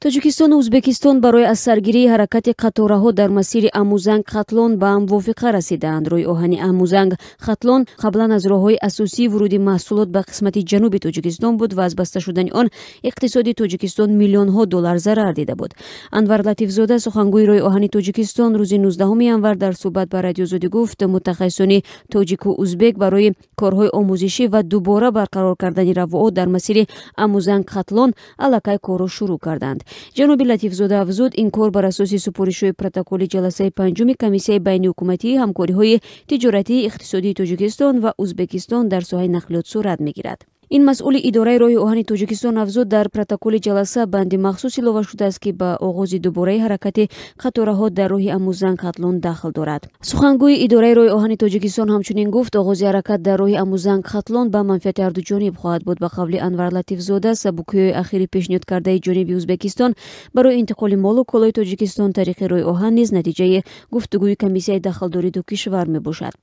Тоҷикистону Ӯзбекистон барои аз саргирии ҳаракати қатораҳо дар масири Амузанг Хатлон ба мувофиқа расидаанд. Роҳи оҳани Амузанг Хатлон қаблан аз роҳҳои асосии вуруди маҳсулот ба қисмати ҷануби Тоҷикистон буд ва аз баста шудани он иқтисоди Тоҷикистон миллионҳо доллар зарар дида буд. Анвар Латифзода, сухангӯи роҳи оҳани Тоҷикистон, рӯзи 19 январ дар суҳбат ба Радиои Озодӣ гуфт, мутахассисони тоҷику узбек барои корҳои омӯзишӣ ва дубора барқарор кардани равоот дар масири Амузанг Хатлон аллакай корро шурӯъ карданд. Ҷаноби Латифзода афзуд, ин кор бар асоси супоришҳои протоколи ҷаласаи панҷуми комиссияи байниҳукуматии ҳамкориҳои тиҷоратии иқтисодии Тоҷикистон ва Ӯзбекистон дар соҳаи нақлиёт сурат мегирад. Ин масъули идораи роҳи оҳани Тоҷикистон афзуд, дар протоколи ҷаласа банди махсус илова шудааст, ки ба оғози дубораи ҳаракати қатораҳо дар роҳи Амузанг Хатлон дахл дорад. Сухангӯи идораи роҳи оҳани Тоҷикистон ҳамчунин гуфт, оғози ҳаракат дар роҳи Амузанг Хатлон ба манфиати ҳарду ҷониб хоҳад буд. Ба қавли Анвар Латифзода, сабукиҳои ахири пешниҳод кардаи ҷониби Ӯзбекистон барои интиқоли молу колои Тоҷикистон тариқи роҳи оҳан низ натиҷаи гуфтугӯи комиссияи дахлдори ду кишвар мебошад.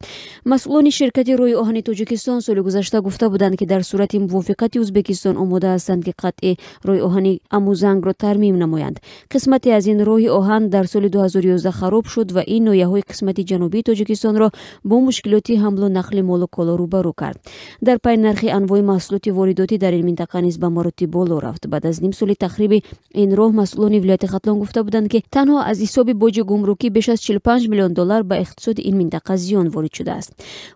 Масъулони ширкати роҳи оҳани Тоҷикистон соли гузашта гуфта буданд, ки дар сурати мувофиқати Ӯзбекистон омода ҳастанд, ки қатъи роҳи оҳани Амузангро тармим намоянд. Қисмате аз ин роҳи оҳан дар соли 2011 хароб шуд ва ин ноҳияҳои қисмати ҷанубии Тоҷикистонро бо мушкилоти ҳамлу нақли молу коло рӯбарӯ кард. Дар пай нархи анвои маҳсулоти воридотӣ дар ин минтақа низ ба маротиб боло рафт. Баъд аз ним соли тахриби ин роҳ масъулони вилояти Хатлон гуфта буданд, ки танҳо аз ҳисоби боҷи гумрукӣ беш аз 45 миллион доллар ба иқтисоди ин минтақа зиён ворид шудааст.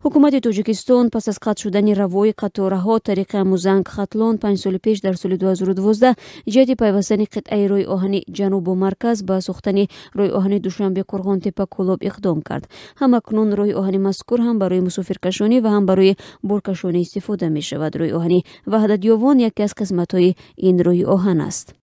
Ҳукумати Тоҷикистон пас аз қатъ шудани равои қатораҳо тариқи Амузанг Хатлон 5 соли пеш дар соли 2012 ҷиҳати пайвастани қитъаи роҳи оҳани ҷанубу марказ ба сохтани роҳи оҳани Душанбе Қурғонтепа Кӯлоб иқдом кард. Ҳамакнун роҳи оҳани мазкур ҳам барои мусофиркашонӣ ва ҳам барои боркашонӣ истифода мешавад. Роҳи оҳани Ваҳдатёвон яке аз қисматҳои ин роҳи оҳан аст.